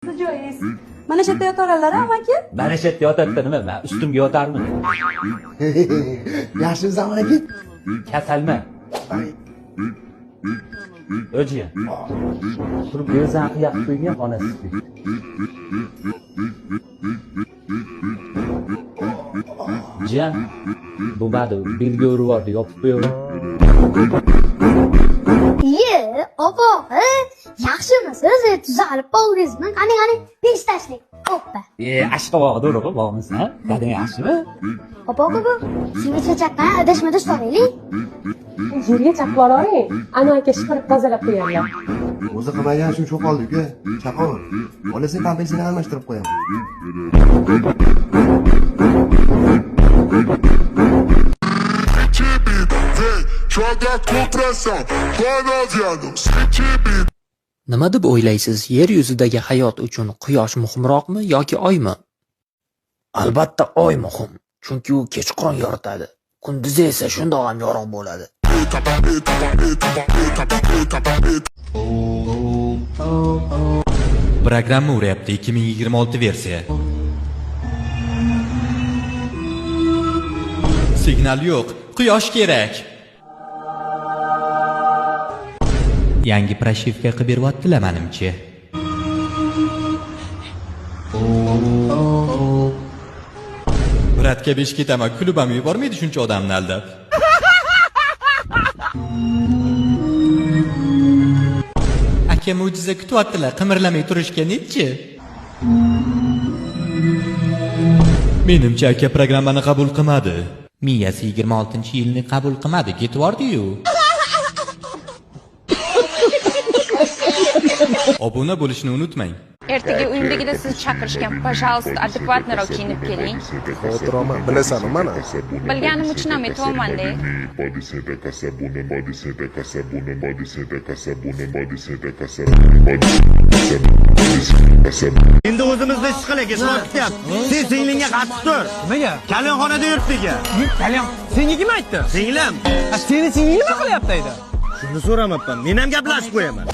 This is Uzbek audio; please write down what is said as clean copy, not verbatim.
Joiz. Mana shu yerda yotaveradilar amaki. Mana shu yerda yotadida nima? Men ustimga yotarmi? Yaxshimisan aka? Kasalma. O'jiya. Turib derazaga yaqib qo'ygan xonasi. Jiyan, bo'lmadi, belga urib yubordi, yopib qo'yaver. Iye, opa, yaxshimisiz? Tuzalib qoldingizmi? Qani, qani, besh tashlik. Oppa. Ashqovoqda urug'i bormisan? Dadang yaxshimi? Opa, bu senga chachaqqa adashmadash toraylik. Yerga chaqib yuboring. Ana aka shipirib tozalab qo'yadilar. O'zi qilmagan uchun cho'qoldi uka. Chaqaver. Olasang pampersini almashtirib qo'yaman. Nima deb o'ylaysiz, yer yuzidagi hayot uchun quyosh muhimroqmi yoki oymi? Albatta oy muhim, chunki u kechqurun yoritadi. Kunduzi esa shundoq ham yorug' bo'ladi. Programma uryapti 2026 versiya. Signal yo'q, quyosh kerak. Yangi proshivka qilib beryaptilar menimcha. Bratga 5 ketaman, kulib ham yubormaydi shuncha odamni aldab. Aka mo'jiza kutyaptilar, qimirlamay turishga nechi? Menimcha aka programmani qabul qilmadi. Miyasi 26-yilni qabul qilmadi, ketvordi-yu. Obuna bo'lishni unutmang. Ertaga uyimdagida sizni chaqirishgan. Пожалуйста, adekvatniroq kiyinib keling. Xavotir olma, bilasan-ku mani. Bilganim uchun ham aytyapman-da. Endi o'zimizda ish qilaylik, ish kutyapti. Sen singlingga qattiq tur. Nimaga? Kalyanxonada yuribdi ekan. Kalyan. Senga kim aytdi? Singlim. Seni singling nima qilyapti ayda? Shuni so'ramabman. Men ham gaplashib qo'yaman.